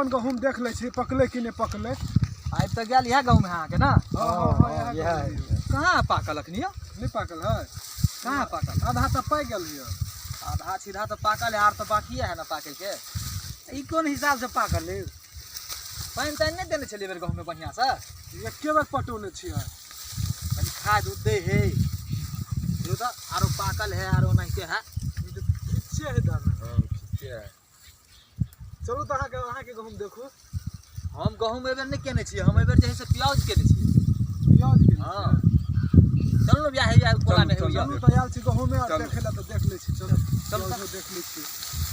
अपन गहूम देख लै छी पकलै कि नहि पकलै। आबि तऽ गेल इएह गहूम है अहाँके ना? हँ हँ हँ, इएह इएह गहूम है। कहाँ पाकल अखनी यौ? नहि पाकल है? कहाँ पाकल? आधा तऽ पाकि गेल यऽ। आधा सीधा तऽ पाकल है, आर तऽ बाकिए है ना पाकै के। ई कोन हिसाब से पाकल है? पानि तानि नहि देने छलियै बेर गहूममे बढ़िआँसँ? एके बेर पटौने छियै। कनि खाद उद दै है देखियौ तऽ, आरो पाकल है आरो ओनाहिते है। ई तऽ खिच्चे है दाना। हँ, खिच्चे है। चलू तऽ अहाँके गहूम देखू। हम गहूम एहि बेर नहि केने छियै, हम एहि बेर जे है से प्याज केने छियै। प्याज केने हँ। छियै? चलू ने बियाह है कोला मे। चलू, चलू तऽ आयल छी गहूमे आर चलू। देखै लए तऽ देख लै छी। चलू चलू तऽ। प्याजो देख लै छी।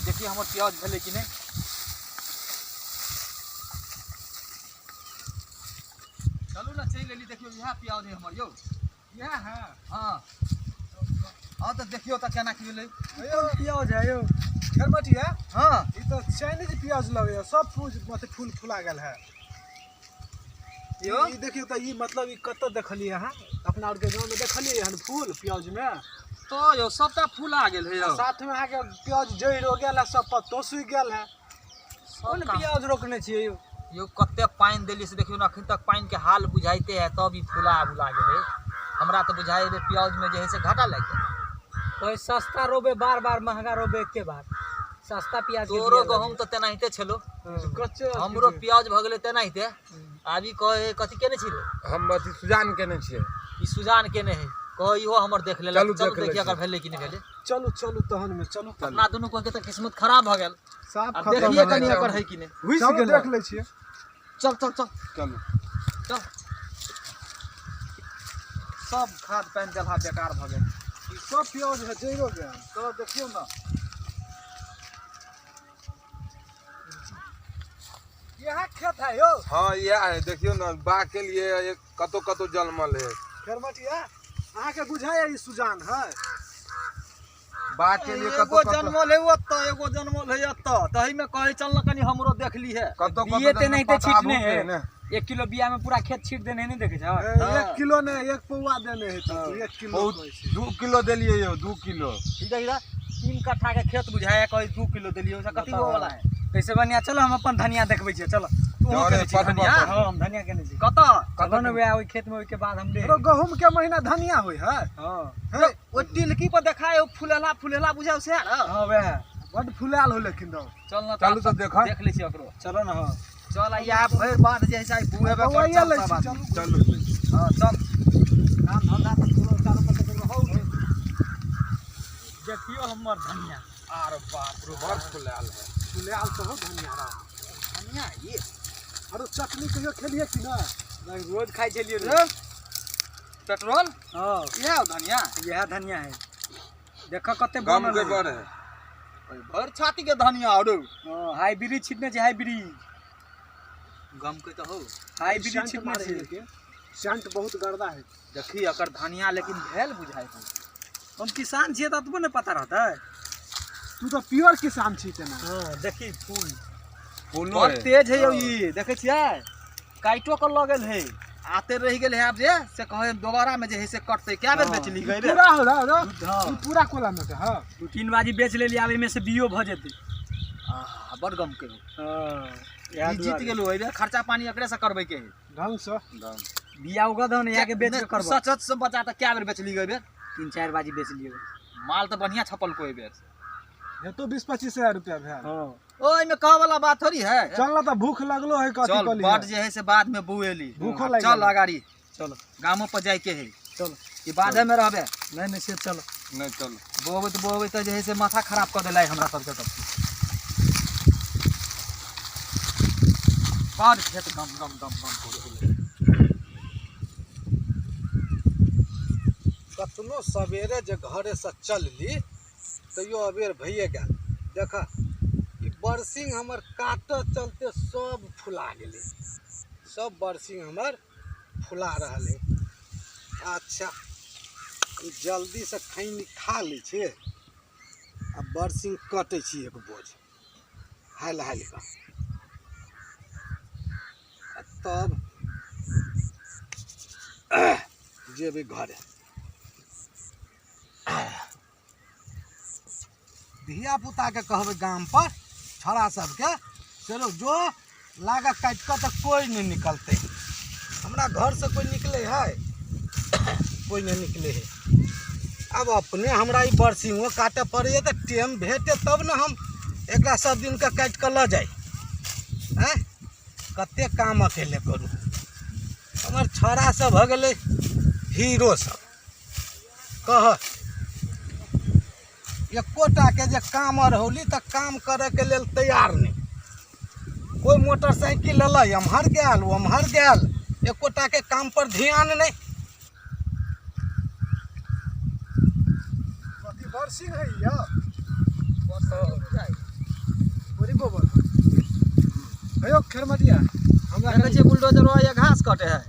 देखिए हमर प्याज भेलै कि नहि। चलू ने, चलि एली। देखियौ इएह प्याज है हमर यौ। इएह है? हँ हँ, तऽ देखियौ तऽ केना की भेलै। यौ प्याज है यौ? खेरमटिया। हँ। ई तऽ चाइनीज प्याज लगैया, सब फूल मतलब फूल फुला गेल है। यौ ई देखियौ तऽ, ई मतलब ई कतऽ देखलियै अहाँ? अपना आरके गाँवमे देखलियै एहन फूल प्याजमे? तऽ यौ सबटा फूल आ गेल है यौ। साथमे अहाँके प्याज जड़ि हो गेल है, सब पत्तो सूखि गेल है। कोन प्याज रोपने छियै यौ? यौ कते पानि देलियै से देखियौ ने, अखन तक पानिके हाल बुझाइते है तब ई फुला बुला गेलै। हमरा तऽ बुझाइ है प्याजमे जे है से घाटा लागि गेल। कोई सस्ता रोपे बार बार, महंगा रोपे एके बार। सस्ता प्याज के तोरो बिया गहूम तऽ तेनाहिते छलो। कच्चे। हमरो प्याज भऽ गेलै तेनाहिते। आब ई कहे कथी केने छी रे? हम अथी सुजान केने छियै। ई सुजान केने है, कह इहो हमर देख लेलक। चलू, चलू देख लै देखिए अगर छी। भेलै कि नहि भेलै। चलू चलू, तहन मे चलू। अपना दुनू के तऽ किस्मत खराब भऽ गेल। साफ आब खतम देखिए भऽ कनि गेल। एकर है कि नहि। हुइस चलू गेल। देख लै छियै। चल चल चल। चलू। चल, सब खाद पानि देलहा बेकार भऽ गेल। ई सब प्याज है जड़ियो गेल। चलो देखियौ ने। इएह खेत है यौ? हँ, इएह है। देखियौ ने, बाग के लिए एक कतौ कतौ जनमल है। खेरमटिया, अहाँके बुझाइया ई सुजान है? बाग के लिए एगो कतौ कतौ जनमल है ओतऽ, एगो जनमल है एतऽ, तही में कहै चल ने कनि हमरो देख ली है। कतौ बिये कतौ ते नहीं ते पत्ता छीटने भूख है। है ने। 1 किलो बिया में पूरा खेत छीट देने है, नहीं देखे छौ? ए, 1 किलो नहि, एक पौआ देने है तू 1 किलो बहुत कहै छी। 2 किलो देलियै यौ, 2 किलो। ठीक है, इधर 3 कट्ठा के खेत बुझाया, कहे 2 किलो देलियै, ओहिसँ कथी बताओ। वाला है? कैसे बढ़िया। चलो, हम अपन धनिया देखबै छियै, चलो। तू जरे केने छी पटबऽ धनिया? पड़त। हाँ, हम धनिया केने छी। कतऽ? चलो ने वएह ओहि खेत में, ओहिके बाद हम दे। अरे, गहूम के महीना धनिया होइ है? हाँ। हे, ओ टिलकी पर देखाय, ओ फुलेला फुलेला बुझाय से ने। हाँ, वएह। बड फुलायल हो लेकिन रौ। चल ने। चलू तऽ देखऽ। देख लै छी ओकरो। चलो ने, हाँ। चल, आइ भरि बाद जे है से आइ बुहेबे कर। बौआइए चल लै सब छी। आदमी। चलू। चलू। हाँ चल, काम धंधा तऽ तुरंत चारू पर तऽ हौ नहि। देखियो हमर धनिया। आर बाप रो। बड़ फुलायल है। फुलायल तऽ हो धनिया रौ। धनिया ये। अरे, चटनी कहियो खेलियै कि नहि? नहीं, रोज खाइ छलियै रे। रे, पेट्रोल। हाँ। इएह हो धनिया? इएह धनिया है, देखो कते गम बनल के है। बड़ है। ओय, भरि छाती के धनिया आरो। हाँ, हाइब्रिड छिटने छै, हाइब्रिड। गम के तऽ हौ। हाइब्रिड सेंट छिटने मारै छै। लेकिन सेंट बहुत गर्दा है। देखी एकर धनिया लेकिन भेल बुझाइ है। हम किसान छियै तऽ एतबो नहि पता रहतै? तू तऽ प्योर किसान छी तेना। हाँ, देखी फूल। फूलो बड़ है। तेज है यौ ई, देखै छियै काटो के लगल है, आते रहि गेल है। आब जे से कहे दोबारा में जे है से कटतै, कए बेर हाँ। बेचली गए बेर? पूरा हो रहा रौ। हाँ। ई पूरा कोला में के है। 2-3 बाजी बेच लेली, आब एहिमे से बियो भऽ जेतै। आह, बड़ गम के हो। हाँ, इएह ई जीत दुआरे। गेलू, एहि बेर खर्चा पानी एकरे से करबै के है। ढंग से। बिया उगऽ दहो ने, इएह के बेच के करबो। सच सच से बचा तऽ कए बेर बेचली गए बेर? 3-4 बाजी बेच लियौ। माल तऽ बढ़िया छपल को एहि बेर। हेतो 20-25 हजार रुपया भेल। हाँ। ओहिमे कहऽ वाला बात थोड़ी है। चल ना तऽ, भूख लगलो है, कथी चल। कहली? बड जे है से बाद में बुएली। भूखो लागि चल गेल। अगाड़ी। चलो। गामो पर जाय के है। चलो। ई बाधे में रहबे? नहीं नहीं, से चलो। नहि, चलू। बोबैत बोबैत जे है से माथा खराब कऽ देलै हमरा सबके। तऽ बड़ खेत गम गम गम गम करै है। कतनो सवेरे जे घरेसँ चलली तैयो अबेर भइए गेल। देख, ई बरसिंग हमर काटऽ चलते सब फुला गेलै, सब बरसिंग हमर फुला रहल है। अच्छा, हम जल्दीसँ खैनी खा लै छी आ बरसिंग कटै छी एक बोझ हालि हालि कऽ, आ तब जेबै घरे। धियापुताके कहबै गामपर छौड़ा सबके, चलो जो। लागऽ काटि कऽ तऽ कोइ नहि निकलतै। हमरा घरसँ कोइ निकलै है? कोइ नहि निकलै है। आब अपने हमरा ई बरसिंगो काटऽ पड़ैए तऽ टाइम भेटे तब ने हम एकरा सब दिनके काटि कऽ लऽ जाइ। आँय, कतेक काम अकेले करू। हमर छौड़ा सब भऽ गेलै हीरो सब। कह एकोटाके जे काम अरहौली तऽ काम करैके लेल तैयार नहि। कोइ मोटरसाइकिल लेलै एम्हर गेल ओम्हर गेल, एकोटाके काम पर ध्यान नहि। अथी बरसिंग है यौ बड़ी गोबर है यौ खेरमटिया। हमरा देखै छियै बुलडोजर या घास कटे है।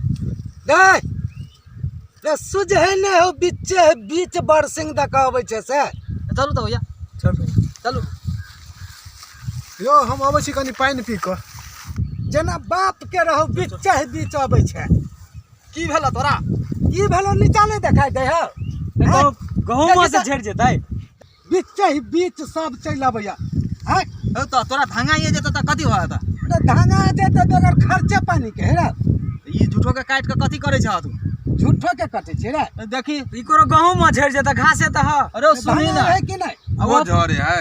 गै रे सुझै नहि हौ, बीचे बीच बरसिंग दऽ कऽ अबै छै से। चलू तऽ भैया, चलू चलू। यौ हम अबै छी कनि पानि पी कऽ। जेना बापके रहौ बीचे बीच अबै छै। की भेल तोरा? की भेलौ नीचा नहि देखाइ दै हौ? गहूँम से झड़ि जेतै। बीचे बीच सब चलि अबैया। आँय हौ तऽ तोरा धंगाइए जेतौ तऽ कथी भऽ जेतौ? तऽ धाना जेतै बगैर खर्चे पानी के। हे रे ई झूठो के काटि कऽ कथी करै छह तू? झूठो के कटै छै रे। देखी ई करो गहूँम झड़ि जेतै, घासे तऽ ह। अरे सुनी धाना ना है कि नहि? ओ झरे है।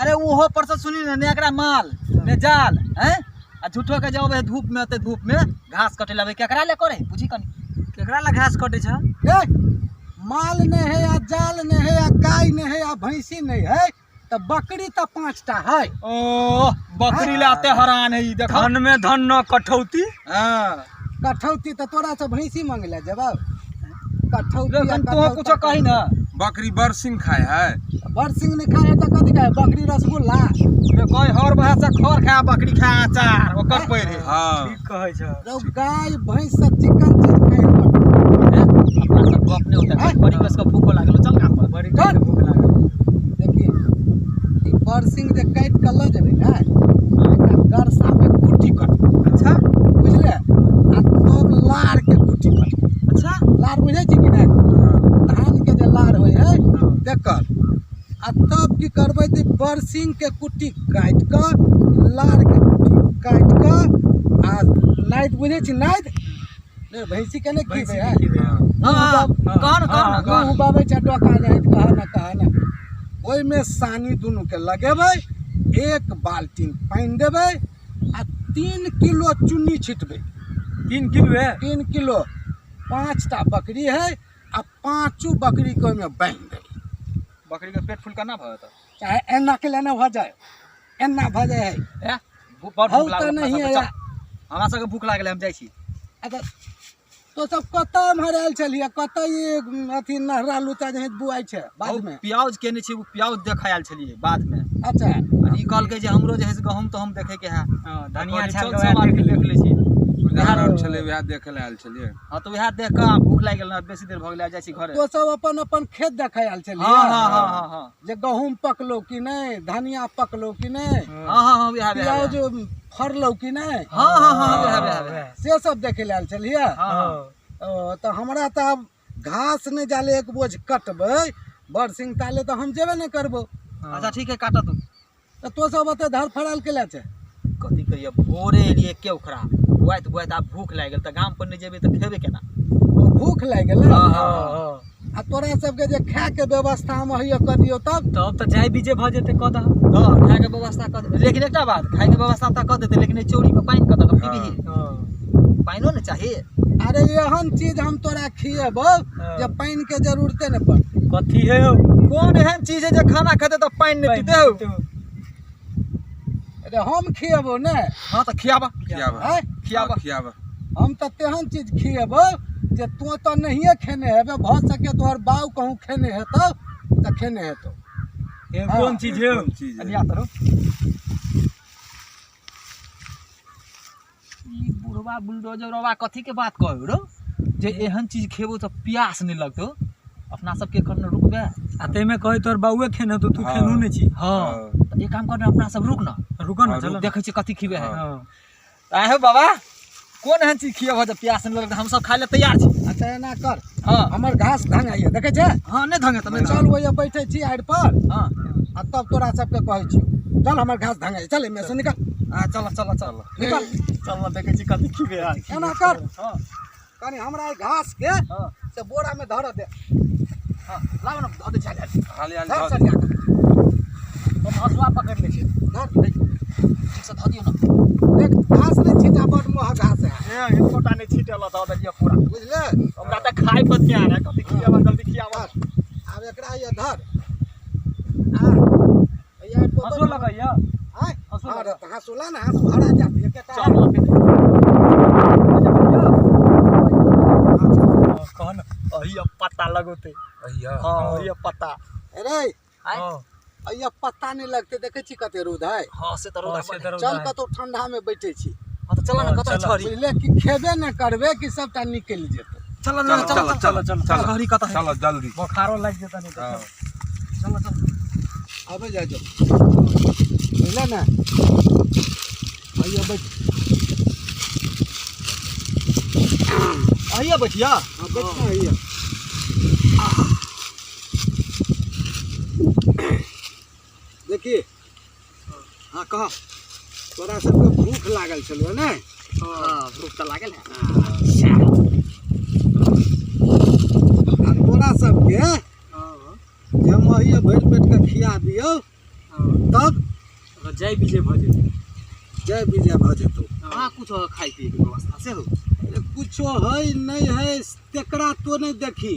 अरे ओहो पर से सुनी ने, ने एकरा माल ने जाल हैं, आ झूठो के जब धूप में अते धूप में घास कटे लगे केकरा ले करे बुझी कनी केकरा ला घास कटे छ? ए माल नहि है आ जाल नहि है आ गाय नहि है आ भैंसी नहि है तऽ बकरी तऽ 5टा है। ओ बकरी ला अते हरान है ई देख। धन में धन न कठौती। हां कठौती तऽ तोरा से भैंसी मांगे ला जेबौ। कठौती आ तो कठौता कुछो कही ना। बकरी बरसिंग खाए है। बरसिंग नहीं खाए तऽ कथी खाए? बकरी रसगुल्ला। रे कोई हर बहा से खर खा बकरी खा अचार ओकर पैर है। हाँ ठीक कहै छ। रौ गाय भैंस सब चिकन चीज खाए है। अपना सब गप नहीं होता है, बड़ी कस के भूख लागल, चल काम पर। बड़ी कस के भूख लागल। देखिए ई बरसिंग जे काटि कऽ लऽ जेबै ने, एकरा गरसा में कुट्टी कटबै। अच्छा बुझले? आ तब लार के कुट्टी कटबै। अच्छा लार बुझै छी कि नहि? धान के जे लार होइ है तेकर। आ तब की करबै तऽ बरसिंग के कुट्टी काटि कऽ लार के कुट्टी काटि कऽ आ नादि बुझै छी? नादि नहि भैंसी के नहि खिबै है। हां कह न कह न कह मुँह बाबै छै डोका रहै कह न कह न। ओहिमे सानी दुनूके लगेबै, 1 बाल्टीन पानि देबै आ 3 किलो चुन्नी छिटबै। 3 किलो है? 3 किलो। 5टा बकरी है आ 5 बकरी के ओहिमे बान्हि देबै। बकरी के पेट फुल केना भऽ जेतौ? चाहे एना के लेने भऽ जाय, एना भऽ जाइ है। ए बड़ हौ भूख तऽ लागल अपना नहिये सबके, है। चल। हमरा सबके भूख लागल, हम जाइ छी। अच्छा तो सब कतऽ एम्हर आयल छलियै? कतऽ ई अथी नहरा लुचा जे बुआइ छै बाद में? प्याज केने छी, ओ प्याज देखै आयल छलियै बाद में। अच्छा। ई कहलकै जे हमरो जे है से गहूम तऽ हम देखै के है। धनिया चल छानि सब कऽ आदमी देख देख लै छी। सुधार और छलै वएह देखै लए आयल छलियै। हाँ तऽ वएह देख कऽ भूख लागि गेल ने, बेसी देर भऽ गेलै, जाइ छी घरे। तो सब अपन अपन खेत देखै आयल छलियै? हाँ हाँ हाँ हाँ हाँ जे गहूम पकलो कि नहि, धनिया पकलो कि नहि, हाँ हाँ हाँ वएह वएह प्याज फड़लो कि नहि, हाँ हाँ हाँ वएह वएह वएह से सब देखै लए आयल छलियै? हाँ हाँ। ओ तऽ हमरा तऽ आब घास नहि जाले 1 बोझ कटबै बरसिंग ताले तऽ हम जेबे नहि करबो। अच्छा ठीक है, काटऽ तू। तऽ तो सब ओते धर फड़ायल के ले छै? कथी कहियै, भोरे एलियै एके उखड़ा बुआइत बुआइत आब भूख लागि गेल, तऽ गाम पर नहि जेबै तऽ खेबै केना? ओ भूख लागि गेलै। हाँ हाँ आ तोरा सबके जे खायके व्यवस्था हम हैया कऽ दियौ तब? तब तऽ जाय बीजे भऽ जेतै कऽ दह। तऽ खायके व्यवस्था कऽ दे, लेकिन एकटा बात, खायके व्यवस्था तऽ कऽ देतै, लेकिन एहि चौरीमे पानि कतऽ कऽ पीबही? पानिओ ने चाही। अरे एहन चीज हम तोरा खिएबौ जे पानिके जरूरते नहि पड़तै। कथी है हौ? कोन एहन चीज है जे खाना खेतै तऽ पानि नहि पीतै हौ? अरे हम खिएबौ ने। हाँ तऽ खियाबऽ। खियाबऽ। आँय? खियाबऽ। खियाबऽ। हम तऽ तेहन चीज खिएबौ जे तोँ तऽ नहिए खेने हेबे, भऽ सके तोहर बाउ कहूँ खेने हेतौ तऽ खेने हेतौ। कोन चीज है? कोन चीज है? कनिया तरु ई बुढ़वा बुलडोजरवा कथी के बात कहू रौ, जे एहन चीज खेबो तऽ प्यास नहि लगतौ? अपना सबके एखन रुकबे आ ताहिमे कहै तोहर बाउए खेने हेतौ, तू खेनू नहि छी। हाँ तऽ एक काम कर ने, अपना सब रुक ना। रुक ना, चल देखै छियै कथी खिबे है। हाँ। आए हो बाबा, कोन एहन चीज खियेबह जे प्यास नहि लगतै? हम सब खाय लए तैयार छी। अच्छा एना कर, हाँ हमर घास धंगाइए देखै छै? हाँ नहि धंगे तऽ नहि। चल ओहिया बैठे छी आड़ि पर। हाँ आ तब तोरा सबके कहै छियौ, चल हमर घास धंगाइए, चल एहिमे से निकल। हां चल चल चल निकल। चल देखै छी कथी खिबे है। एना कर। हां कनी हमरा ई घास के हां से बोरा में धर दे। हां लाव न धऽ दे छाली हाली हाली धर धऽ दे। सरिया के। हम हसुआ पकड़ ले छी। धर। ठीक से धऽ दियौ न। देख घास नहीं छीटा, बड महग घास है। ए एकोटा नहीं छीटेला धऽ देलियै पूरा। बुझले? हमरा तऽ खाइ पर ध्यान है, कथी खियाबा जल्दी खियाबा। आब एकरा ये धर। आ ये हंसुआ लगैया। आय हंसुआ हाँ लगा। रे, तऽ हंसुआ ने हंसुआ हरा जात एकेटा। चल कह न अही अब पत्ता लगौते। अहिया। हाँ अही अब पत्ता। अरे आय। हाँ अइया पत्ता नहीं लगते, देखे छी कते रौद है। हां से तऽ रौदा हाँ, से बड़ तऽ है। रौदा चल है। कतौ ठंडा में बैठे छी। हां तऽ चल न हाँ, कतऽ चल। छड़ी। बुझले कि खेबे न करबे कि सबटा निकलि जेतै। चल न चल चल चल चल चल घड़ी कतऽ है। चल जल्दी। बोखारो लागि जेतै नहीं तऽ। हाँ। चल चल आबे जाइ जो। बुझले ने? अइया बैठ। अहिया बैठिया। हाँ बैठ ना अइया। देखिए। हां कह। तोरा सबके भूख लागल छलौ ने? हां भूख तऽ लागल है। आ तोरा सबके जे हम अहिया भरि पेट के खिया दियौ तब जय विजय भऽ जेतै। जय विजय भऽ जेतौ। हां कुछ खाइ पिए के व्यवस्था से हो। अरे कुछो है नहीं है तेकरा तो नहीं देखी।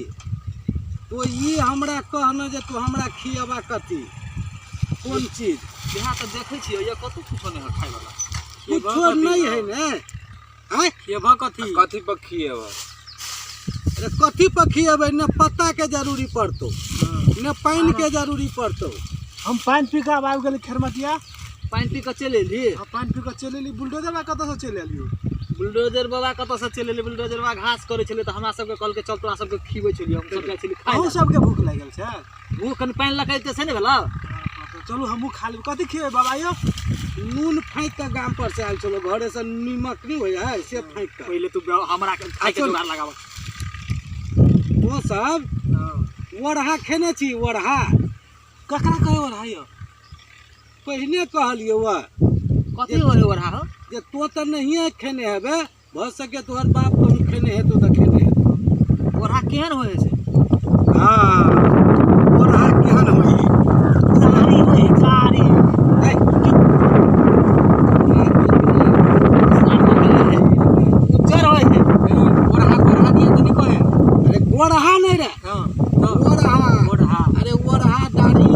तो ई हमरा कहना जे तू हमरा खियाबा कथी कोन चीज। यहाँ तऽ देखै छियै ये कतौ कुछो नहीं है खाइ वाला। कुछो नहीं है ने? आँय खेबह कथी? कथी पर खिएबा? अरे कथी पर खिएबै? ने पत्ता के जरूरी पड़तौ ने पानि के जरूरी पड़तौ। हम पानि पी कऽ आब आबि गेली खेरमतिया। पानि पी कऽ चलि एली। हाँ, पानि पी कऽ चलि एली। बुलडोजर बा कतऽ से चलि एलियौ? बुलडोजर बाबा कतऽ से चलि एलै? बुलडोजर बाबा घास करै छलै तऽ हमरा सबके कहलकै चल तोरा सबके खिबै छलियै। हम सब जाइ छलियै खाइ अहूँ लए। सबके भूख लागल छै? भूख कनि पानि लऽ कऽ अबितै से ने भेलौ। तऽ चलू हमहूँ खा लेब। कथी खिएबै बाबा यौ? नून फाँकि कऽ गाम पर से आयल छलौ, घरे से नीमक नहि होइ है से फाँकि कऽ। पहिले तू हमरा खाइके अच्छा। जोगाड़ लगाबऽ। तो सब ओरहा खेने छी? ओरहा ककरा कहै ओरहा यौ? पहिने कहलियौ वह कथी होइ ओरहा हो? जे तो तऽ नहिए खेने हेबे, भऽ सके तोहर बाप कहूँ खेने हेतौ तऽ खेने हेतौ। ओरहा केहन होइ छै? हाँ ओरहा केहन होइ है? कारी होइ है, कारी। है, चुप। उज्जर होइ है। गोरहा गोरहा दिया तऽ नहीं कहे। अरे गोरहा नहीं रे। हाँ ओरहा। गोरहा। अरे ओरहा दाढ़ी।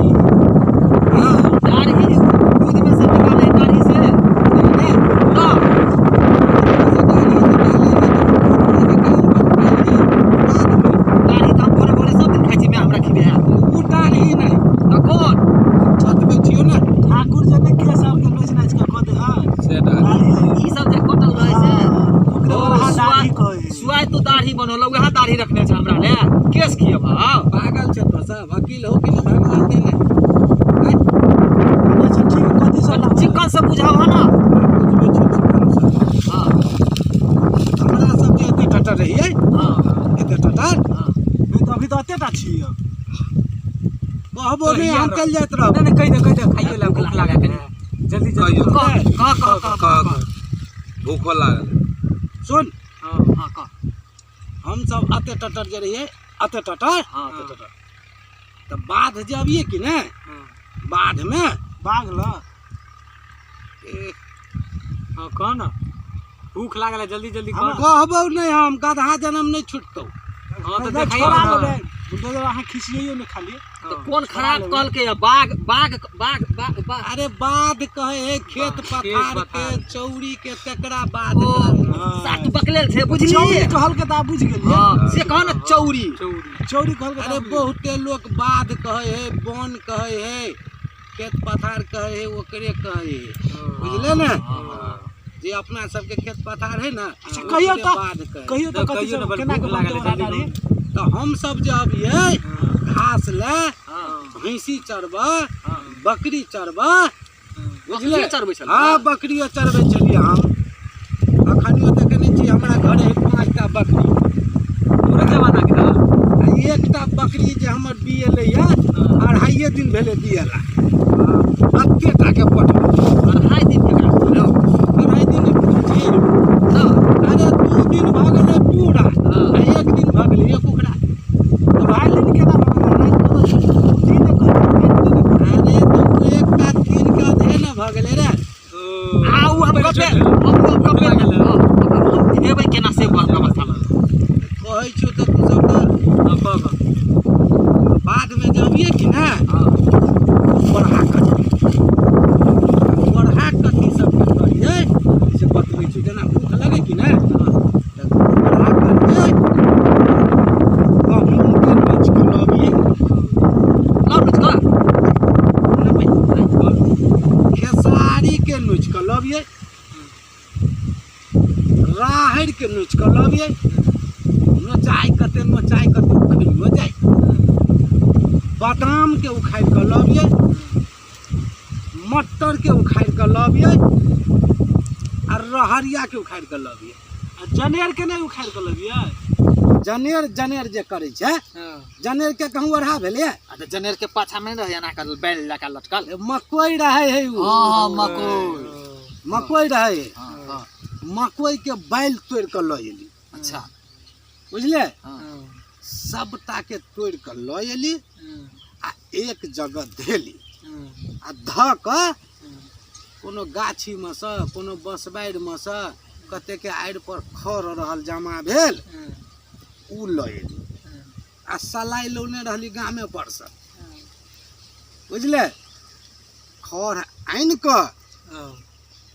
हाँ दाढ़ी दूध में से निकाले दाढ़ी से। नहीं, ना से दाढ़ी निकाले है तऽ ओकरे काम पर खाइ है बादमे। दाढ़ी तऽ हम भोरे भोरे सब दिन खाइ छी, मैं हमरा खिबे है। उ दाढ़ी नहीं। तऽ कोन? बतबै छियौ ने। ठाकुर जे केस आरके नोचि नाचि कऽ कऽ दे है। से डाली। दाढ़ी। ई सब जे कटल रहै छै ओकरे ओरहा दाढ़ी कहै है। सुआइ तो दाढ़ी बनौल वएह दाढ़ी रखने छै हमरा ले। केस खियबा। पागल छै तो सब, वकील हो कि नहि भगवान देने। अच्छा ठीक है, कथी सब लाबै? चिकन से बुझाव ना। बुझबै छियौ चिकन सब। हाँ हमरा सब जे एते टटर रहियै, हाँ एते टटर हाँ नहीं तऽ अभी तऽ एतेटा छियै। कहबो नहि हम चलि जाइत रहब। नहीं नहीं कहि दे कहि दे खाइयो ला भूख लागल है। जल्दी जल्दी। कहियौ। कह कह कह कह कह कह। भूखो लागल। सुन हाँ हाँ कह। हम सब एते टटर जे रहियै, एते टटर हाँ तो टटर। तऽ बाध जे अबियै कि ने, बाधमे बाघ लऽ। हाँ कह ना भूख लागल है जल्दी जल्दी कह। कहबो नहि हम, गदहा जनम नहि छुटतौ। हाँ तऽ नहि, देखाइयो छोड़ा ना। लेबै। बुलडोजर अहाँ खिसियैयो ने खाली। तऽ कोन खराब कहलकै या बाघ बाघ बाघ बाघ बाघ। अरे बाध कहे है खेत पथार के पथार। चौरी के तेकरा बाध ओ कहे। सात बकलेल छै बुझलियै। चौरी कहलकै तऽ आब बुझि गेलियै। हाँ से कह न चौरी। चौरी। चौरी कहलकै तऽ अरे आब बुझि गेलियै। बहुते लोक बाध कहे है, वन कहे है, खेत पथार कहे है, ओकरे कहे है। बुझले ने? जे अपना सबके खेत पथार है ना। अच्छा कहियौ ओकरे तऽ बाध कहे। कहियौ तऽ कथी कहियौ ने, सब बड़ केना भूख के लागल बनतै है, ओरहा जल्दी दाढ़ी? तऽ हम सब जे अबियै घास ले, भैंसी चरबऽ, बकरी चरबऽ, बुझले? बकरियो चरबै छलियै? हाँ बकरियो चरबै छलियै हम। अखनियो देखै नहि छी हमरा घरे है 5टा बकरी। तोरे जमाना के ना? आ एकटा बकरी जे हमर बिएलै 2.5 दिन भेलै बिएला। एतेटा के पटल। 2.5 दिन केकरा भेलौ? राहड़ि के नोचि कऽ लबियै, नोचाइ कते नोचाइ कते उखड़ियो जाइ। बादाम के उखाड़ि कऽ लबियै, मटर के उखाड़ि कऽ लबियै आ रहरिया के उखाड़ि कऽ लबियै। आ जनेर के नहि उखाड़ि कऽ लबियै? जनेर जनेर जे करै छै, जनेर के कहूँ ओढ़ा भेलै? आ तऽ जनेर के पाछा में रहै एना कऽ बैल लगा लटकल। मकई रहै है उ। हाँ, मकई। मकई रहै है। हाँ, हाँ। मकई के बैल तोड़ि कऽ लऽ एली। अच्छा। बुझलियै? हाँ। सबटा के तोड़ि कऽ लऽ एली आ एक जगह धेली आ धऽ कऽ कोनो गाछीमे सँ कोनो बँसबाड़िमे सँ कतेके आड़ि पर खर रहल जमा भेल उ लऽ एली आ सलाइ लौने रहली गामे पर सँ। बुझलियै? खर आनि कऽ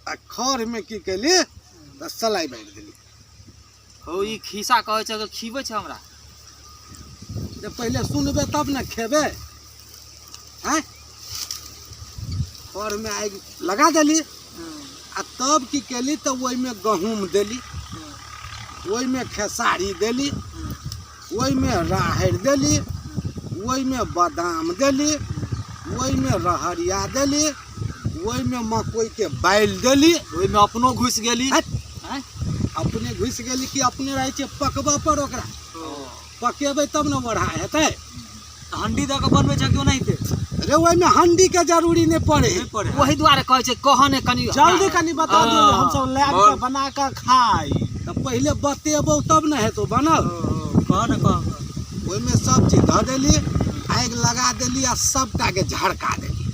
आ खरमे की केली तऽ सलाइ बारि देली। हो ई खिस्सा कहै छै तऽ खिबै छै हमरा। जे पहिले सुनबै तब ने खेबै। आँय, खरमे आगि लगा देली आ तब की केली तऽ ओहिमे गहूँम देली, ओहिमे खेसारी देली, ओहिमे राहड़ि देली, ओहिमे बादाम देली, ओहिमे रहरिया देली, ओहिमे मकइके बालि देली। ओहिमे अपनो घुसि गेली। हट। अपने घुसि गेली कि अपने रहै छै पकबऽ पर, ओकरा पकेबै तब ने ओढ़ा हेतै। हंडी दऽ कऽ बनबै छै कि ओनाहिते? रे ओहिमे हंडी के जरूरी नहि पड़े। नहि पड़े। ओहि दुआरे कहै छै कह ने कनि जल्दी कनि बता दियौ जे हमसब लाबि कऽ बना कऽ खाइ। तऽ पहिले बतेबौ तब ने हेतौ बनल। कह ने कह। ओहिमे सब चीज धऽ देली, आगि लगा देली आ सबटा के झड़का देली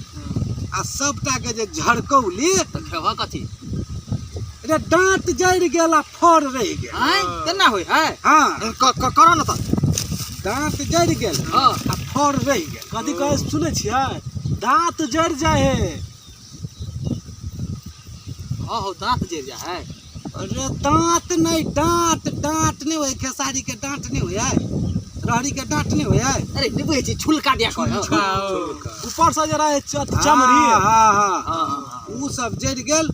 आ सबटा के जे झड़कौली तऽ खेबह कथी? रे दाँत जरि गेल आ फर रहि गेल। आँय, केना होइ है? हाँ। करऽ ने तऽ। दाँत जरि गेल हाँ। आ फर रहि गेल। कथी कहै सुनै छियै? दाँत जरि जाइ है। हाँ हो, दाँत जरि जाइ है। अरे दाँत नहि, डाँट, डाँट नहि होइ, खेसारी के डाँट नहि होइ है, रहरी के डाँट नहि होइ है। अरे नहि बुझै छी, छुलका दिया कहै। छुलका। ऊपर से जे रहै चमड़ी। हाँ, हाँ, हाँ। हाँ, हाँ, उ सब जरि गेल,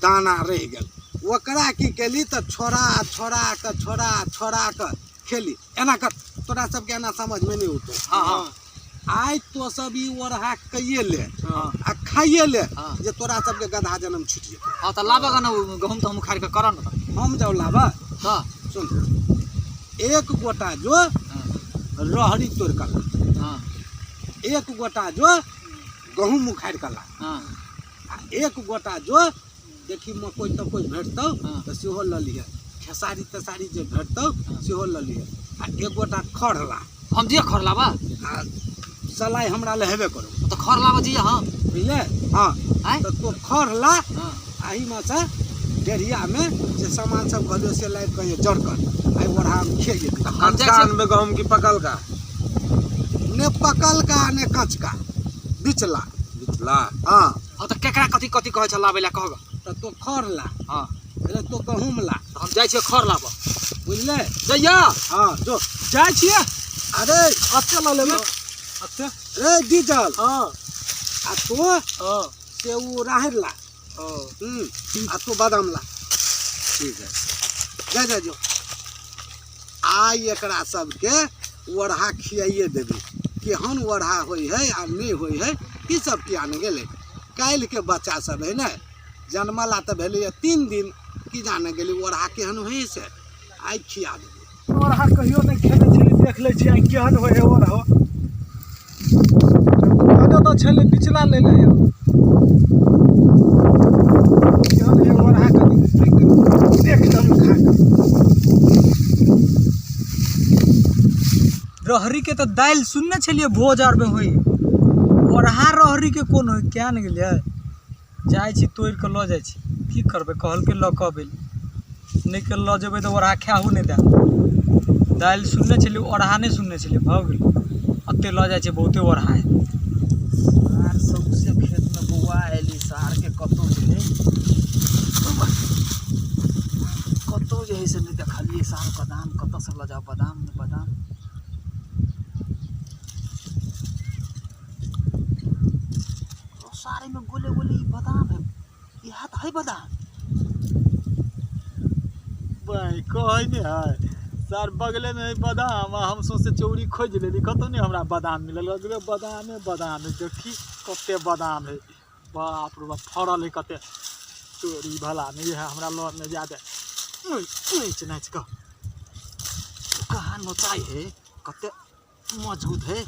दाना रहि गेल। ओकरा की केली तऽ छोड़ा छोड़ा कऽ छोड़ा छोड़ा कऽ खेली। एना कर, तोरा सबके एना समझमे नहि औतौ। हाँ, हाँ। आइ तो सब ई ओढ़ा कैये ले हाँ। आ खाइये ले हाँ। जे तोरा सबके गधा जन्म छुटि जेतौ। हाँ तऽ लाबऽ गऽ ने उ गहूँम तऽ हम उखाड़ि कऽ करऽ ने तऽ। हम जाउ लाबऽ? तऽ। सुन, एक गोटा जो हाँ। रहरी तोड़ि कऽ ला। हाँ। एक गोटा जो गहूँम उखाड़ि कऽ ला। हाँ। आ एक गोटा जो देखी मकइ तकइ भेटतौ हाँ। तऽ सेहो लऽ लिहे, खेसारी तेसारी जे भेटतौ हाँ। सेहो लऽ लिहे आ एक गोटा खर ला। हम दिअ खर लाबऽ? आ सलाइ हमरा लए हेबे करू। तऽ खर लाबऽ जइए हम। बुझले? हाँ। आँय? तऽ तो खर ला। हाँ। एहिमे से डेढ़ियामे जे सामान सब कहलियौ से लाबि कऽ जड़ कर, आइ ओढ़ा हम खेलियै। हम जाइ कचका छियै। अनबै गहूँम की पकलका? ने पकलका ने कचका, बिचला। बिचला? हाँ। हाँ तऽ केकरा कथी कथी कहै छै लाबै लए कहब? तऽ तो खर ला। हाँ। अरे तो गहूँम ला। तऽ हम जाइ छियै खर लाबऽ। बुझले? जइया। हाँ जो। जाइ छियै। अरे अते लऽ लेबै। अते। रे डीजल। हाँ। आ तो हाँ। से उ राहड़ि ला। हाँ। आ तो बादाम ला। ठीक है। जा जा जो। आइ एकरा सबके ओढ़ा खियाइए देबै। केहन ओढ़ा होइ है आ नहि होइ है ई सब किया नहि गेलै। काल्हिके बच्चा सब है ने, जन्मला तऽ भेलैए 3 दिन, की जाने गेली ओढ़ा केहन होइ से, आइ खिया देबै। ओढ़ा कहियो नहि खेने छली, देख लै छियै आइ केहन होइ है ओढ़ो। कहने तऽ छलै बिचला लै लए यौ। केहन है ओढ़ा कनि देख लेबै खा कऽ। रहरी के तऽ दालि सुनने छलियै भोज आरमे होइ, ओढ़ा रहरी के कोन होइ किया ने गेलियै। जाइ छी तोड़ि कऽ लऽ जाइ छी, की करबै, कहलकै लऽ कऽ अबै लए, नहि के लऽ जेबै तऽ ओढ़ा खाहू नहि देत। दालि सुनने छलियै, ओढ़ा नहि सुनने छलियै, भऽ गेलै एते लऽ जाइ छै बहुते ओढ़ा है। आर सौंसे खेतमे बौआ एली सारके कतहु जे है, कतहु जे है से नहि देखलियै सार बादाम कतऽसँ लऽ जाउ, बादाम ने बादाम। ओ सारेमे गोले गोले ई बादाम है, इएह तऽ है बादाम। कहै नहि है सर, बगले में है बादाम, आ हम सोचे चौरी खोजि लेली, कतौ नहि हमरा बादाम मिलल। अगले बादामे बादाम है, देखी कते बादाम है, बाप रे बाप, फड़ल है कते। चोरी भला नहीं है हमरा लऽ नहि जादे नाचि नाचि कऽ कहाँ नोचाइ है, कते मजबूत है।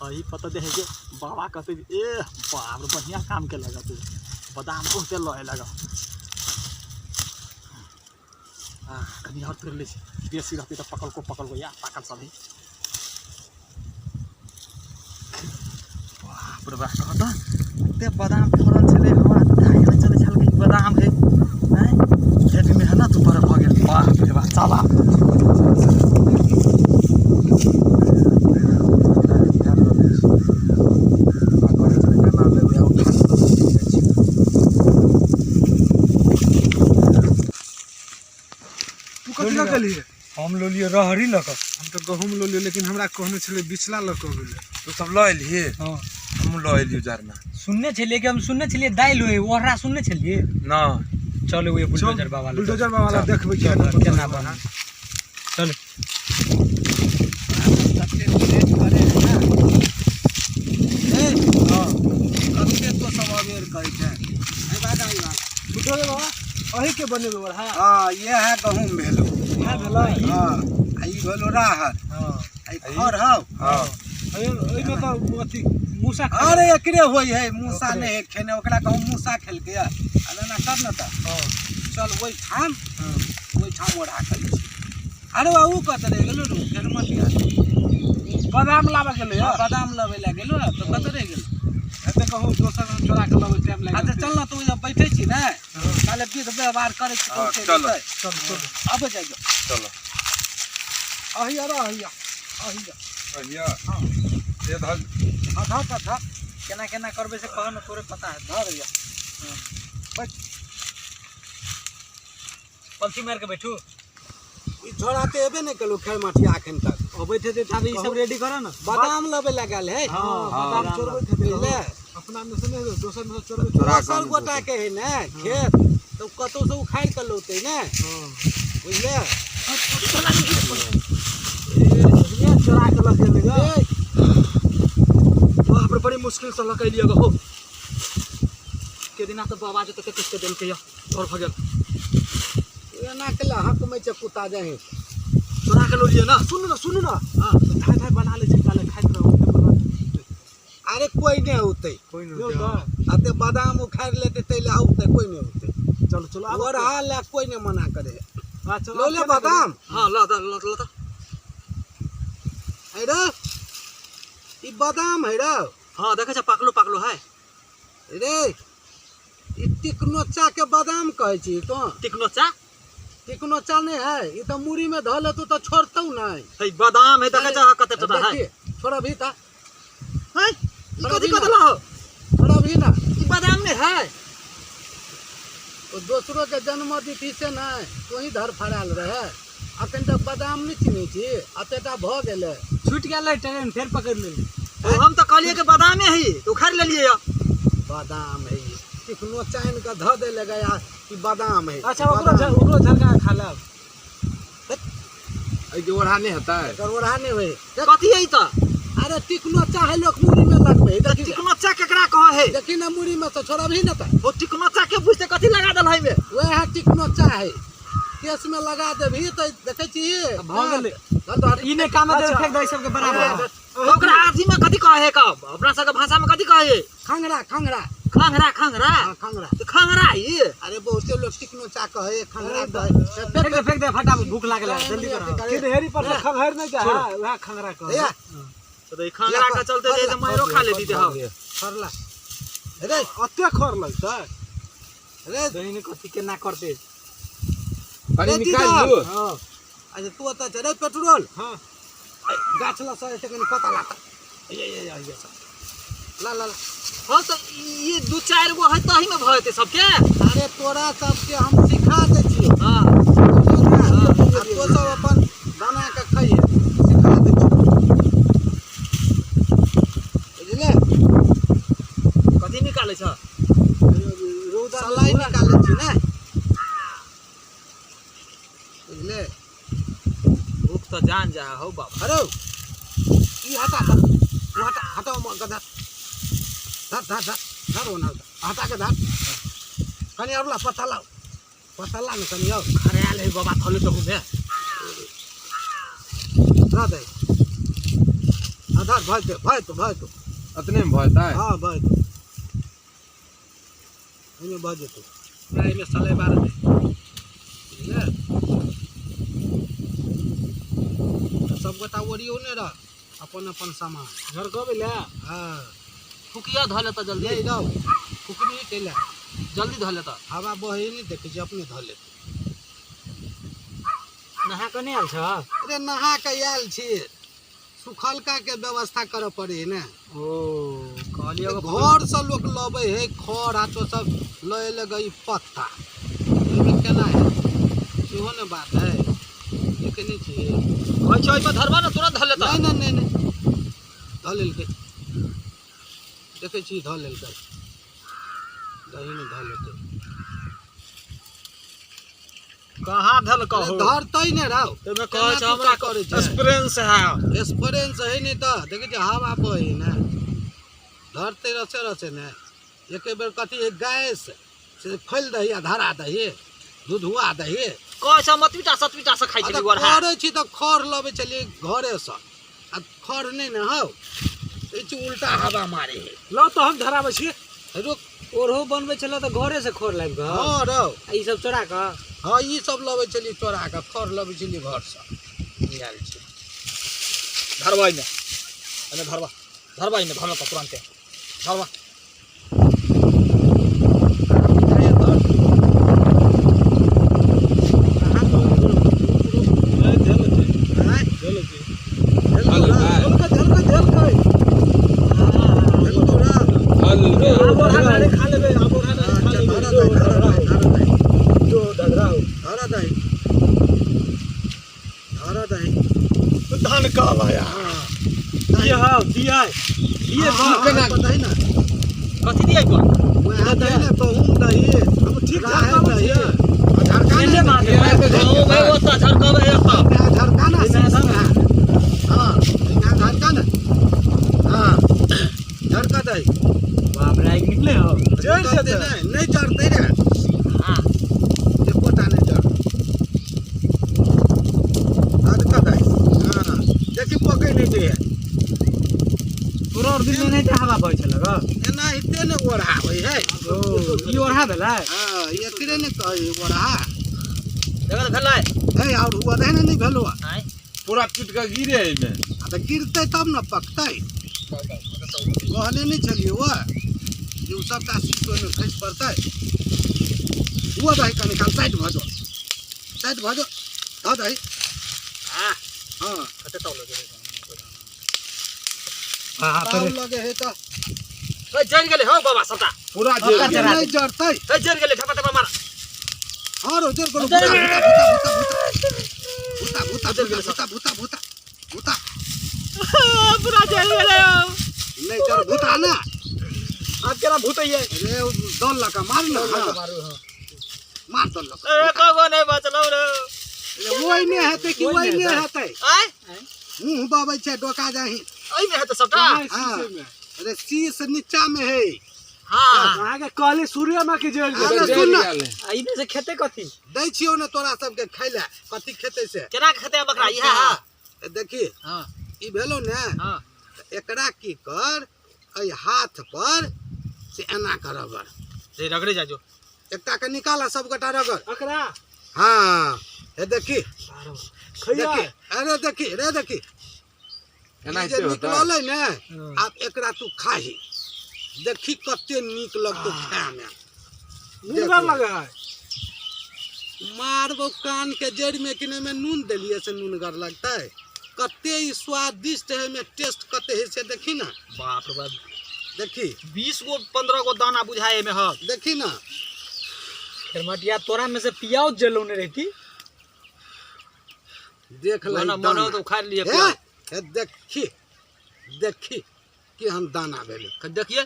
अही पता दे है जे बाबा कहते ए बाप रे, बढ़िया काम के लगा तू, बादाम बहुते लहे लगा। कनी और तोड़ि लै छी, बेसी रहतै तऽ पकलको पकलको या पाकल सब है। बाप रे बाप, कहता एते बादाम फड़ल छलै, हमरा धाइ चलै छल कि बादाम है, आँय हेभी मेहनत ऊपर भऽ गेल। बाप रे बाप, चला तू कथी लऽ गेलियै? हम लोलियै रहरी लऽ कऽ। हम तऽ गहूँम लऽ लियै, लेकिन हमरा कहने छलै बिचला लऽ कऽ अबै लए। तू सब लऽ एलिही? हँ। हमहूँ लऽ एलियौ जरना। सुनने छलियै कि हम सुनने छलियै दालि होइ ओहरा सुनने छलियै ना। चलू ओहि बुलडोजर बाबा लग। बुलडोजर बाबा लग देखबै चल, केना केना बनल। चलू। कते तो सब अबेर करै छै। बुलडोजर बाबा अही के बनेबै ओढ़ा? हाँ, ये है गहूँम भेलो। इएह भेलै। हाँ, आ ई भेलो राहर। हँ। आ ई खर हौ। हाँ। ओहिमे तऽ अथी मूसा खा। अरे एकरे होइ है, मूसा नहि है खेने, ओकरा कहूँ मूसा खेलकै आ एना कर न तऽ। चल ओहिठाम, ओहिठाम ओढ़ा करै छी। अरे बाबू कतऽ रहि गेलो रू? फेर मटिया। बादाम लाबऽ गेलै। हाँ, बादाम लबै लए गेलो तऽ कतऽ रहि गेलो? एते कहूँ दोसर चोरा के लबै टाइम लागि। अच्छा चल न, तू जब बैठै छी ने ताले विध व्यवहार करै छी। हाँ, चलो। चल चल। अबै जाइ। चलो। अहिया रे, अहिया अहिया। अहिया ये धर। हाँ, धर धर। केना केना करबै से कह न, तोरे पता है। धर या। पलथी मारि के बैठू। ई झोरा तऽ एबे नहि केलौ खेर मटिया एखन तक। अबैत हेतै ताबे ई सब रेडी करऽ न। बादाम लबै लए गेल है। हाँ, बादाम चोरबैत हेतै। बुझले? अपना मे से नहि, दोसर मे से चोरबैत। चोरा कऽ दोसर आनू। गोटा के है ने खेत, तऽ कतौ से उखाड़ि कऽ लौतै ने, बुझले? ए चोरा के लऽ गेलै ग। ए, बाप रे, बड़ी मुश्किल से लऽ के एलियै हो। के दिना तऽ बाबा जे तऽ किछु के देलकै यऽ और भऽ गेल। एना के लए हकमै छै कुत्ता जहीं। चोरा के लऽ लियै ना। सुनू ना, सुनू ना, धाय धाय बना लै छै, काले खाइत रहू। अरे कोइ नहि औतै। कोइ यौ तऽ अते बादाम उखाड़ि लेतै ताहि लए औतै? कोइ नहि औतै। चलो चलो आब। ओढ़ा लए कोइ नहि मना करे। हाँ, चलो। लऽ ले बादाम। हाँ, लऽ दऽ लऽ लऽ। है रे, ई बादाम है रे। हाँ, देखै छै पाकलो पाकलो है। रे, ई टिकनोचा के बादाम कहै छी तो। टिकनोचा? टिकनोचा नहि है ई, तऽ मुड़ी में धऽ लेतौ तऽ छोड़तौ नहि। है बादाम है, देखै छै कते टटा है। देखिए, छोड़बही तऽ। है ई कथी कथी हो? छोड़बही ना। ई बादाम नहीं है। ओ दोसरो के जन्म दिथी से नहि, तोही धर फड़ायल रहे। अखन तक बादाम नहि चिन्है छी, एतेटा भऽ गेलै। छूटि गेल रहै ट्रेन, फेर पकड़ि लेली। ओ हम तऽ कहलियै कि बादामे है, तऽ उखाड़ि लेलियै यऽ। बादाम है ई, चिकनो चानि कऽ धऽ दे गया ई बादाम है। अच्छा, ओकरो ओकरो झलका के खा लेब। एहिके ओढ़ा नहि हेतै? एकर ओढ़ा नहि होइ। कथी है ई तऽ? अरे टिकनो चाहे लोक मुड़ी में लगबै है। देखी। टिकनोचा केकरा कहै है? देखी ना, मुड़ी में तऽ छोड़बही ना तऽ। ओ टिकनोचा के बुझते कथी लगा देल है में? वएह टिकनो चाहे केस में लगा देबही तऽ देखै छी। भऽ गेलै। धर धर। ई नहि काम देबै, फेंक दे सबके बराबर। तऽ ओकरा अथी में कथी कहै है कब, अपना सबके भाषा में कथी कहै है? खंगरा, खंगरा। खंघरा, खंघरा। हाँ, खंगरा। तऽ खंघरा ई? अरे बहुते लोग टिकनो चा कहे, खंगरा कहे। फेंक दे, फेंक दे फटाफट, भूख लागल है, जल्दी करो। किधेरी पर से खंघर नहि जाइ है, वएह खंघरा कह। भैया। तऽ ई खंघरा के चलते जे है से मारो खा लेती हम। खरला रे। अते खर लगतै? रे। दही कथी केना करतै? कनि रे निकालि दीदर। लू। हाँ। अच्छा तू ओतऽ छै रे पेट्रोल। हाँ। गाछ लग से एते कनि पता लाता। ये ये ये ये सब ला ला ला। हाँ, तऽ ई दू चारि गो है तही में भऽ जेतै सबके। अरे तोरा सबके हम सिखा दै छियौ। हाँ। आ तो सब अपन बना कऽ खइहे, सिखा दै छियौ, बुझले? कथी निकालै छ? रौदा। सलाई निकालै छी ने। तऽ जान जा हौ बाबा। अरे ई हटा त, उ हटा, हटा गधा। धर धर धर धर ओना हटा के धर। कनी और ला पत्ता लाओ, पत्ता ला न कनी और। खरायल है बाबा थले तो घूमे। धर दे। हाँ धर, भर दे, भर तो, भर तो। अतने में भरतै? हाँ भर दे। एहिमे भर जेतौ। एहिमे सलै बार दे। बुझले? तऽ सब गोटा ओरियौने रह अपन अपन सामान। झरकबै लए? हाँ। फुकिया धऽ लेतऽ जल्दी। नहीं रहो, फुकनी कैला? जल्दी धऽ लेतऽ। हवा बहे नहीं देखै छी, अपने धऽ लेतै। नहा कऽ नहि आयल छह? अरे नहा के आयल छी, सुखलका के व्यवस्था करऽ पड़े है ने। ओ कहलियै एगो घर से लोक लबै है खर आ तो सब लए लगे ई पत्ता, एहिमे केना है सेहो ने बात है। देखै नहि छियै? कहै छै ओहिमे धरबा ने तुरंत धऽ लेतऽ। नहीं नहीं नहीं नहीं धऽ लेलकै, देखै छी धऽ लेलकै, दही ने धऽ लेतै। कहाँ धलकौ? अरे धरतै ने रौ। तैमे कहै छै केना तू हमरा करै छै? एक्सपीरियंस है। एक्सपीरियंस है नहीं तऽ देखै छियै हवा बहे ने, धरतै रसे रसे ने। एके बेर कथी है गैस से खोलि दही आ धरा दही, दूधुआ दही। कहै छै हम अतबीटा सतबीटा से खाइ छलियै गोरहा। करै छी तऽ खर लबै छलियै घरेसँ, आ खर नहि ने हौ, ई छै उल्टा हवा मारे है। लौ तऽ हम धराबै छी। रुक। ओरहो बनबै छलऽ तऽ घरेसँ खर लाबि कऽ? हँ रौ। आ ई सब चोरा कऽ? हँ ई सब लबै छलियै चोरा कऽ, खर लबै छलियै घरसँ। आयल छी। धरबा एहिमे, एहिमे धरबा, धरबा एहिमे धरऽ तऽ तुरन्ते धरबा। धान कहला ये हौ दिया ये कथी दिया पर? ठीक ठाक बाप रे आगि निकले हौ। नहीं जरतै रे। हाँ। एकोटा नहीं जरतै। हाँ देखी पकै नहीं दै। तोरा और दिन में नहीं हवा बहै छलक? एना एते ने ओढ़ा होइ है। ओ ई ओढ़ा भेलै? हाँ एकरे ने कहै ओढ़ा। देखल भेलै? है और हुआ रहै ने नहीं भेलो। आँय? पूरा टूट के गिरे एहिमे। आ तऽ गिरतै तब ने पकतै। कहने नहीं छलियै ओ जे ओ सबटा शीश ओहिमे खसि पड़तै। हुआ दही कनि काल साइड भऽ जो, साइड भऽ जो, धऽ दही। हाँ। हाँ। कते ताव लगे? ताव लगे है तऽ। ए जरि गेलै हौ बाबा सबटा। पूरा जरि गेलै। नहीं जरतै। ए जरि गेलै, ठपा ठपा मार। हाँ रो जरि गेलै। भूता भूता भूता भूता भूता भूता भूता भूता भूता। पूरा जरि गेलै। नहीं जर भूता ना। आज केना भूतैयै? अरे दल लगा मार ना। मार दल लगा। ए कगो नहीं बचलौ रे। ओहिमे हेतै कि ओहिमे हेतै? आँय? मुँह बबै छै डोका जाही। एहिमे हेतै सबटा? हाँ। अरे शीश नीचा में है। हाँ। अहाँके कहली सूर्य माँ के जरि गेलै। अरे सुन ना। एहिमे से खेतै कथी? दै छियौ ने तोरा सबके खाइ लए, कथी खेतै से? केना के खेतै बकरा? इएह हाँ। देखी। हाँ। ई भेलौ ने? हाँ। एकरा की कर, एहि हाथ पर से एना कर रगड़। रे रगड़े जा जो। एकटा के निकाल आ सब गोटा रगड़। एकरा? हाँ। हे देखी। खैया। देखी। अरे देखी, रे देखी। एना जे निकललै ने, आब एकरा तू खाही, देखी कते नीक लगतौ खायमे। नूनगर लगे है। मारबो कान के जड़ि में कि नहीं में नून देलिए से नूनगर लगतै। कते ई स्वादिष्ट है, में टेस्ट कते है से देखी ना। बाप रे बाप। देखी। 20 गो 15 गो दाना बुझाए में ह। देखी ना। खेरमटिया तोरा में से पियाउज जलौने रहती। देख ले मन हो तो उखाड़ लिए हे, हे देखी, देखी कि हम दाना भेलै। देखिए।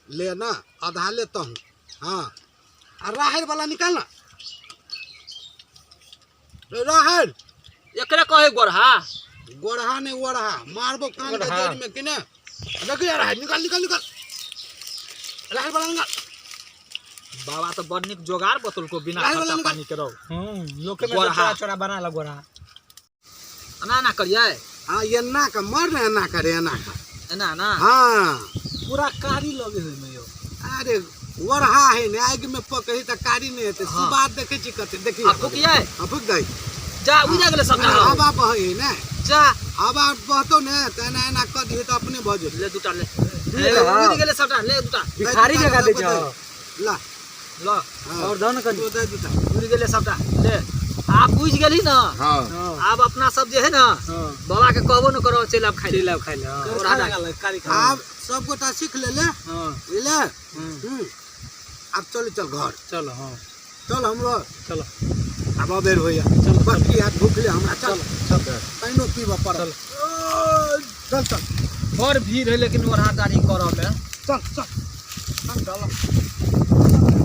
ले ना, आधा लेता हूँ। हाँ। आ राहड़ वाला निकाल ना। राहड़। एकरे कहे गोरहा। गोरहा नहीं ओढ़ा, मारबो कान के जड़ में कि ने। देखिए यार, निकाल निकाल निकाल, राहर बड़ा निकाल। बाबा तो बड़ निक जोगार बतौलको बिना राहर खर्चा वाला निकाल। पानी के रहो। लोके में गोरहा। चोरा चोरा बना ला गोरहा। एना एना करियै। हाँ, एना का मर ना, एना करे, एना का। एना ना। हाँ। पूरा कारी लगे है में यो। अरे ओढ़ा है ने, आगि में पकड़ी तऽ कारी नहि हेतै। हाँ। सुबाद देखै छी कते, देखी। आ फुकियै। हाँ, फुक दही। जा, उड़ि गेलै सबटा। हवा बहै है ने। जा। हवा बहतौ ने तऽ एना एना कऽ दिही तऽ अपने भऽ जेतौ। ले दूटा ले। ए, उड़ि गेलै सबटा, ले दूटा। भिखारी जकाँ दै छौ। ला। ल। हाँ। और दहो ने कनी। दे दूटा। उड़ि गेलै सबटा, ले। आब बुझि गेलही ने? हाँ। हाँ। आब अपना सब जे है ने, हाँ। बाबा के कहबो न करो, चलि आब खाइ ले। चलि आब खाइ ले, हाँ। ओढ़ा डाल। कारी। आब सब गोटा सीख लेले। हाँ। बुझले? हम्म। आब चल चल घर। चलो, हाँ। चल हमरो। चलो। आब अबेर होइया। चलो। बकरी हाथ भूखले हमरा, चल। चल। पानिओ पीबऽ पड़ल। चल चल। बड़ भीड़ है लेकिन ओढ़ा दाढ़ी करऽ में। चल चल चल चल।